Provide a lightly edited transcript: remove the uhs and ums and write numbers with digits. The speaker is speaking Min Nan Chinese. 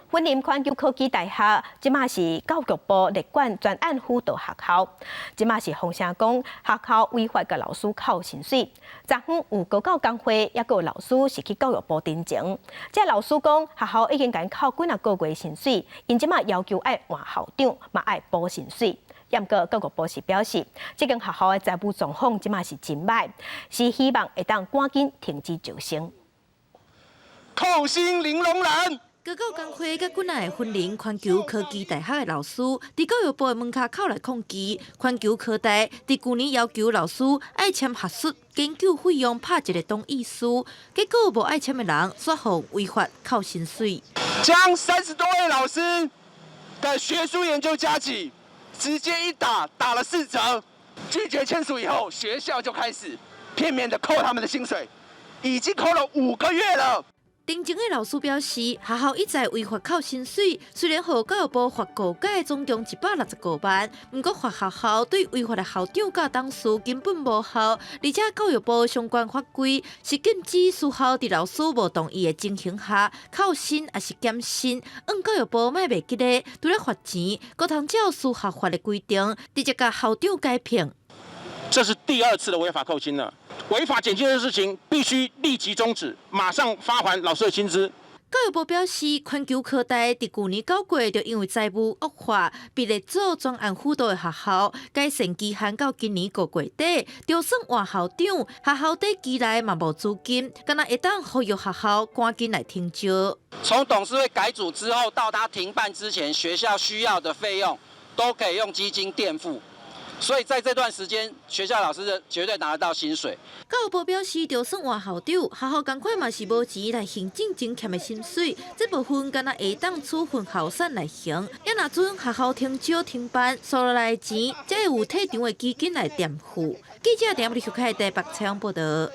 雲林環球科技大學這馬是教育部列管專案輔導學校，這馬是風聲講學校違法共老師扣薪水。昨昏有高教工會，抑閣有老師是去教育部陳情。這老師講學校已經共𪜶扣幾若個月薪水，𪜶這馬要求愛換校長，嘛愛補薪水。毋過教育部是表示，這間學校的財務狀況這馬是真䆀，是希望會當趕緊停止招生。扣薪零容忍。高教工會佮幾若个雲林環球科技大學的老師，佇教育部的門跤口來抗議。環球科大佇舊年要求老師愛簽學術研究費用拍一个同意書，結果無愛簽的人，煞予違法扣薪水。將30多位老師的學術研究加給直接一打打了4折，拒絕簽署以後，學校就開始片面的扣他們的薪水，已經扣了5個月了。陳情的老師表示，學校一再違法扣薪水，雖然予教育部罰告解總共165萬，毋過罰學校對違法的校長佮董事根本無效，而且教育部相關法規是禁止私校佇老師無同意的情形下扣薪抑是減薪。向教育部莫袂記咧，除了罰錢，閣通照私學法的規定，直接共校長解聘。這是第二次的違法扣薪了，違法減薪的事情必須立即終止，馬上發還老師的薪資。教育部表示，環球科大佇舊年9月就因為財務惡化，被列做專案輔導的學校，改善期限到今年5月底，就算換校長，學校短期內嘛無資金，敢若會當呼籲學校趕緊來停招。從董事會改組之後到他停辦之前，學校需要的費用都可以用基金墊付。所以在這段時間，學校老師絕對拿得到薪水。教育部表示，就算換校長，學校仝款嘛是無錢來還進前欠的薪水，這部分敢若會當處分校產來還。也若准學校停招停辦，收落來的錢，才會有退場的基金來墊付。記者點入去開台北採訪報道。